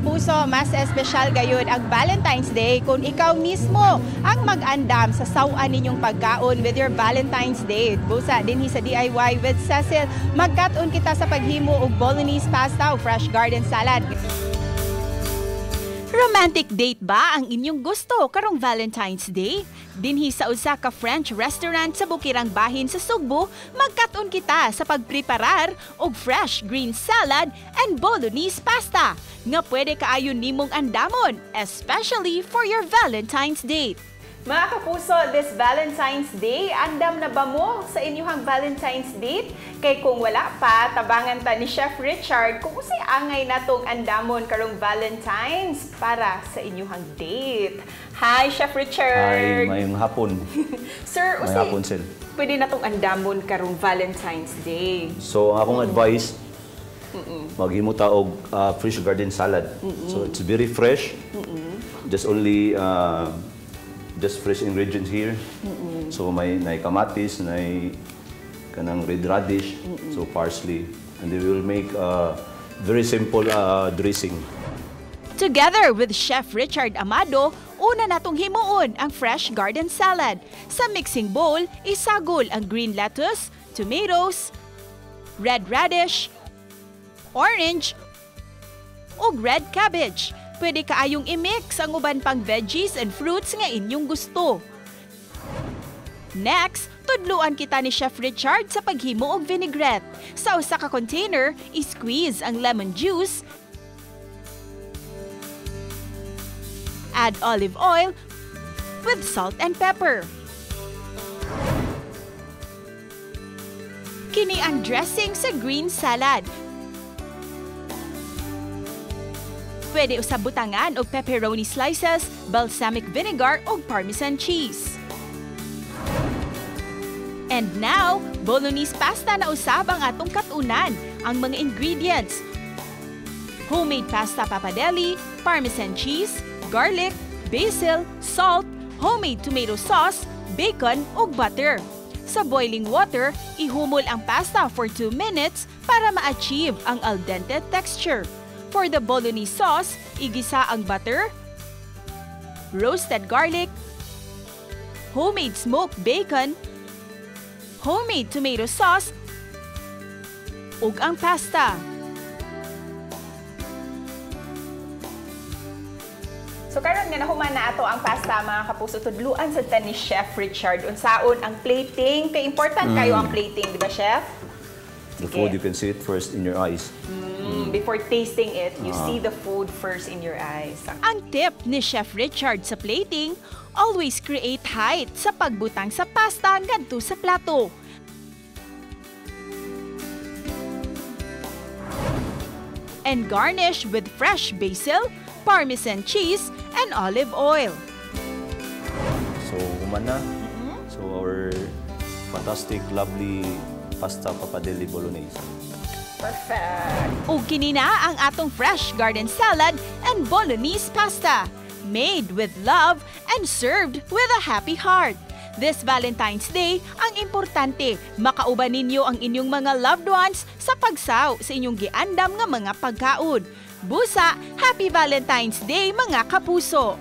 Kapuso, mas espesyal gayud ang Valentine's Day kung ikaw mismo ang mag-andam sa sawan ninyong pagkaon with your Valentine's Date. Busa dinhi sa DIY with Cecil, magkat-on kita sa paghimo og bolognese pasta o fresh garden salad. Romantic date ba ang inyong gusto karong Valentine's Day? Dinhi sa usa ka French restaurant sa Bukirang Bahin sa Sugbo, magkat-on kita sa pagpreparar og fresh green salad and bolognese pasta nga pwede kaayo nimong andamon, especially for your Valentine's date. Mga kapuso, this Valentine's Day, andam na ba mo sa inyong Valentine's date? Kay kung wala pa, tabangan ta ni Chef Richard kung usay angay natong andamon karong Valentine's para sa inyong date. Hi, Chef Richard! Hi, mayong hapon. Sir, Mayong hapon, Sel. Pwede natong andamon karong Valentine's Day. So, ang akong advice, maghimo ta og fresh garden salad. So, it's very fresh. Just only just fresh ingredients here. So may kamatis, may kanang red radish, so parsley, and they will make a very simple dressing. Together with Chef Richard Amado, una natong himuon ang fresh garden salad. Sa mixing bowl, isagol ang green lettuce, tomatoes, red radish, orange, ug red cabbage. Pwede kaayong i-mix ang uban pang veggies and fruits nga inyong gusto. Next, tudluan kita ni Chef Richard sa paghimo og vinaigrette. Sa usa ka container, i-squeeze ang lemon juice, add olive oil with salt and pepper. Kini ang dressing sa green salad. Pwede usab butangan og pepperoni slices, balsamic vinegar og parmesan cheese. And now, bolognese pasta na usab ang atong katunan. Ang mga ingredients: homemade pasta pappardelle, parmesan cheese, garlic, basil, salt, homemade tomato sauce, bacon ug butter. Sa boiling water, ihumol ang pasta for 2 minutes para ma-achieve ang al dente texture. For the bolognese sauce, igisa ang butter, roasted garlic, homemade smoked bacon, homemade tomato sauce, ug ang pasta. So karon nga nahuman na ato ang pasta, mga kapuso, tudluan sa ta ni Chef Richard unsaon ang plating. Kay important kayo ang plating, di ba, Chef? The food, you can see it first in your eyes. Before tasting it, you see the food first in your eyes. Ang tip ni Chef Richard sa plating, always create height sa pagbutang sa pasta ngadto sa plato. And garnish with fresh basil, parmesan cheese, and olive oil. So, human na. So, our fantastic, lovely pasta pappardelle bolognese. Perfect! Ug kini na ang atong fresh garden salad and bolognese pasta. Made with love and served with a happy heart. This Valentine's Day, ang importante, makauban ninyo ang inyong mga loved ones sa pagsaw sa inyong giandam nga mga pagkaon. Busa, Happy Valentine's Day mga kapuso!